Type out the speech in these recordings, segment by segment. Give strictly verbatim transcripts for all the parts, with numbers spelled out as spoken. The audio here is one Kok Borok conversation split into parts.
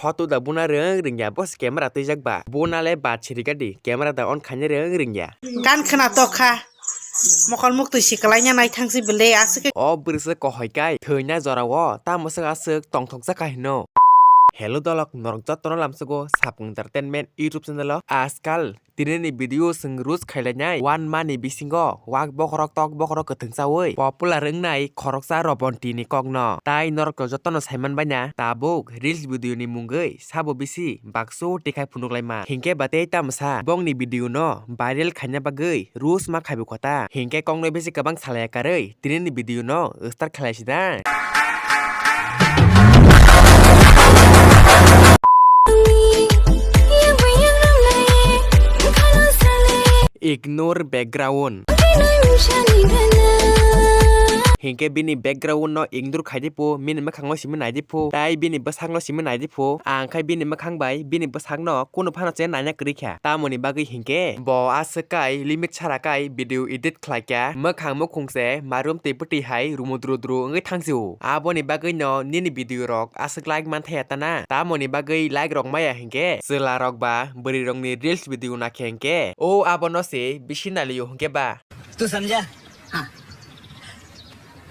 Photo da buna rwng rwngya, bo se camera twijak ba. Buna le ba sirika di, camera da on khaina rwng rwngya. Gan khwna tokha. Mokol muktwi si kwlaina naithang si bwle aswk. O bwrwswk kohoi kai thwina jorao tamo swk aswk tongthokjak kha hino. Hello dolok, norok jotono lamsogo Sapung Entertainment YouTube channel o. Ajkal tini ni video chwng roast khailainai one month ni bisingo wak bokhorok tok bokhorok kwthwng chawi popular wngnai khoroksa Robonti ni kokno. Tai norok to jotono saiman baina tabuk reels video ni mungwi sabo bisi bakso tikhai phunuklaima. Hinkhe batei tamsa bongni video no viral khaina bagwi roast ma khaibu kota. Hinkhe kokno bisi kwbang salaya karwi tini ni video no start khlai sida. Ignore background. Hinkhe bini background no ignore khaidi phu, bini mwkhang no simi naidi phu, tai bini bwsak no simi naidi phu. Ang khai bini mwkhang bai bini bwsak no kunu phano che naina kwrwi kha. Tamoni bagwi hinkhe bo aswk kai limit sara kai video edit khlai kha. Mwkhang mukhung se marum twi bwtwi hai rumu dru dru wngwi thang sio. Aboni bagwi no nini video rok aswk like man thaya tana. Tamoni bagwi like rok maya hinkhe chwla rok ba bwrwi rok ni reels video nakhe hinkhe o abo no se bisi nalio hinkhe ba. तू समझा? हाँ।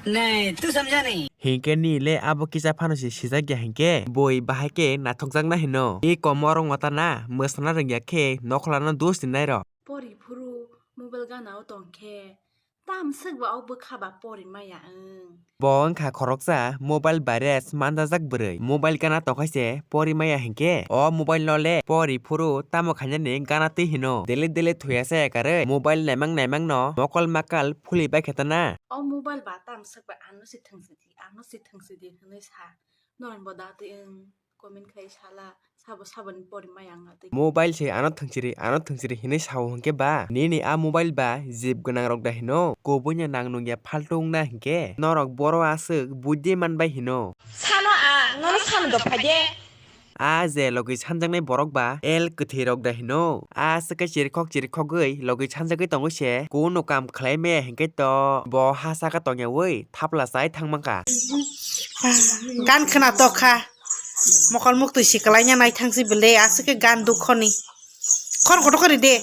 नहीं, तू समझा नहीं। Hinkhe ni le abo kisa phano se sijak ya hinkhe boi bahai khe naithokjak na hino. I komorok mata na mwsana rwngya khe nokhola no dos ni nai rok. Pori phuru mobile gana o tong khe tam swk ba o bwkha ba pori maya wng. Bo wngkha khoroksa mobile virus manjajak bwrwi. Mobile gana tokhaise pori maya hinkhe o mobile no le pori phuru tamo khainani gana twi hino. Delete delete thuya se ekarwi mobile naimang naimang no mokol makal phuli bai khe tana. O mobile ba tam swk ba ano se thwng sidi, ano se thwng sidi hwnwi sa. Norok bo da twi wng. Comment khai sala, sabo saboni pori maya wng twi. Mobile se ano thwngsiri, ano thwngsiri hinwi sao hinkhe ba, nini a mobile ba jib gwnang rok da hino, kubui no nang nungya faltu wngna hinkhe, norok boro aswk buddhi man bai hino. Sano a, nono sano dopha de. A je logi sanjaknai borok ba, el kwthwi rok da hino, a swkhe chirikhok chirikhogwi logi sanjagwi tongwi se, kunu kam khlai maya hinkhe to bo ha saka tongyawi thapla chai thang mankha. Gan khwna tokha. Mokol muktwi si kwlaina naithang si bwle aswk khe gan dukhoni. Khor kotor kori de.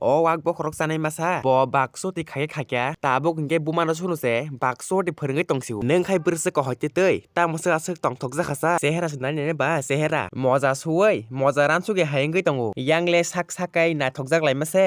O wak bokhorok chanai masa bo bakso twi khai khaikya tabuk hinkhe buma no sunu se bakso twi phwrwngwi tong sio. Nwng khai bwrwswk kahai twi twi tamo swk aswk tongthok jakha sa chehera se nai nai ba chehera moja suwi moja ransugwi hai wngwi tongo. Yang le sak sak kai naithok jak lai mase.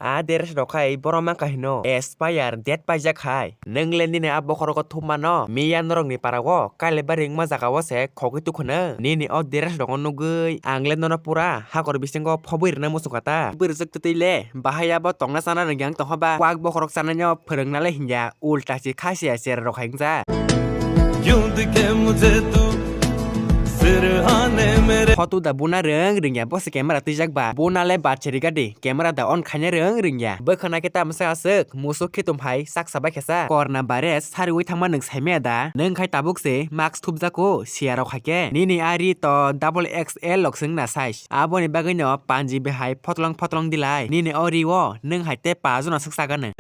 A dress rok khai borok ma kahino expire date paijak khai. Nwng le nini a bokhorogo thumma no miya norok ni para o Kailabari wngma jaga o se khogwi tukhunw. Nini o dress rok no nugwi ang le nono pura hakor bisingo phobwi rwna muchungkha ta. Bwrwswk twtwi le bahai abo tongna chana rwngya wng tongkha ba wak bokhorok chanai no phwrwngna le hinya. Ulta si kha siya sera rok hai wngja. क्यों दिखे मुझे तू सिरहाने मेरे। Photo da buna rwng rwngya bo se camera twijak ba. Buna le battery gadi camera da on khaina rwng rwngya. Bwkhana khe tamsa aswk musuk khitum hai saksa bai khe sa. Corona virus sariwi thangma nwng saimaya da? Nwng khai tabuk se mask thupjak o siya rok hai khe. Nini ari to double X L lok swngna size. Aboni bagwi no panji behai photlong photlong dilai. Nini o ri o nwng hai te pa jona swk saganw.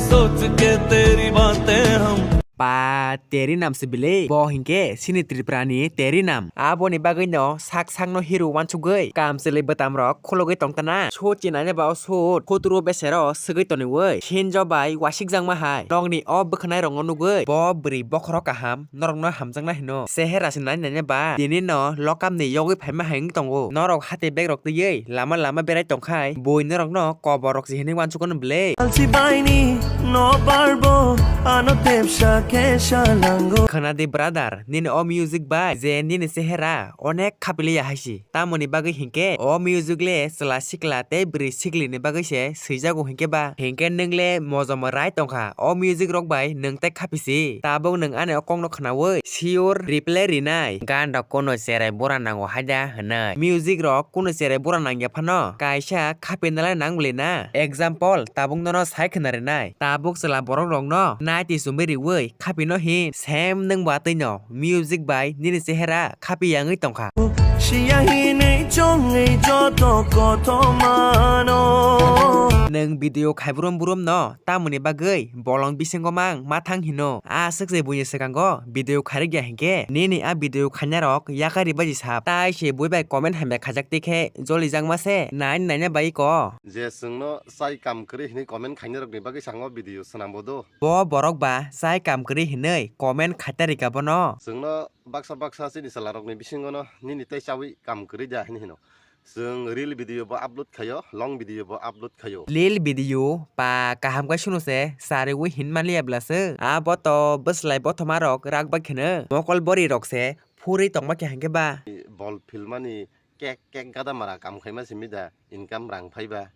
सोच के तेरी बातें हम Pa teri nam se bile. Bo hinkhe sini Tripura ni teri nam. Aboni bagwi no sak sak no hero wansugwi kamchwlwi bwtam rok khulugwi tongtana. Sut chinani ba o sut khuturu besero swgwi toniwi hinjo bai wasikjakma hai. Nokni o bwkhanai rokno nugwi bo bwrwi bokhorok kaham norokno hamjakna hino. Sehera se nai nai ba tini no lokam ni yogwi phaima hai wng tongo. Norok hati bag rok twiwi lama lama berai tongkhai bui norokno kobor rok se hinwi wansukgo no bwle. Alsi baini no barbo ano tepsa khe salango. Khwna di brother, nini o music bai je nini sehera onek khapiliya hai si. Tamoni bagwi hinkhe o music le chwla sikla tei bwrwi sikli ni bagwi se swijago hinkhe ba. Hinkhe nwng le mojomo rai tongkha. O music rok bai nwng tei khapisi. Tabuk nwng ani o kokno khwnawi sure reply rinai. Gan rok kuno cherai bura nango haida hwnwi. Music rok kuno cherai bura nangya phano kaisa khapinalai nang bwlwi na. Example, tabuk nono sai khwna rinai. Tabuk chwla borok rokno naiti chumui riwi khapino hin. Same nwng bo atwi no music bai nini chehera khapi yangwi tongkha. Siya hinwi chongwi joto kothomano. Nwng video khai brum brum no tamoni bagwi bolong bisingo mang ma thang hino. A swk se buini swkango video khairokya hinkhe nini a video khainarok yakarwi baji sap. Tai se bui bai comment hamya khaijak tikhe jolijakma se nai naina bai ko. Je chwngno chai kam kwrwi hinwi comment khainarokni bagwi sango video swnambo do. Bo borok ba chai kam kwrwi hinwi comment khaitari ka bono. Chwngno baksa baksa chini chwlarokni bisingono nini tei chawi kam kwrwi da hinwi hino. Chwng reel video bo upload khaio, long video bo upload khaio. Lil video pa kaham khe suno se sariwi hin manliya bwla se. A boto bwslai bothoma rok rak bai kheno mokol bori rok se phuri tongma khe hangkhe ba. Bol filmani kek kek gada mara kam khaima simi da income rang phaiba.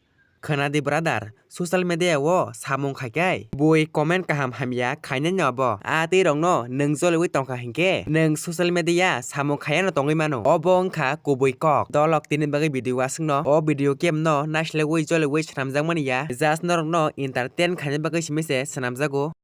Khwnadi brother, social media o samung khaikhai bui comment kaham hamya khainai no bo. A twi rokno nwng joliwi tongkha hinkhe nwng social media samung khaiya no tongwi mano. Obo wngkha kubui kok. Dolok tini bagwi video aswkno o video kemno naislewi joliwi swnamjakmani ya. Just norokno entertain khaina bagwi simi se swnamjago.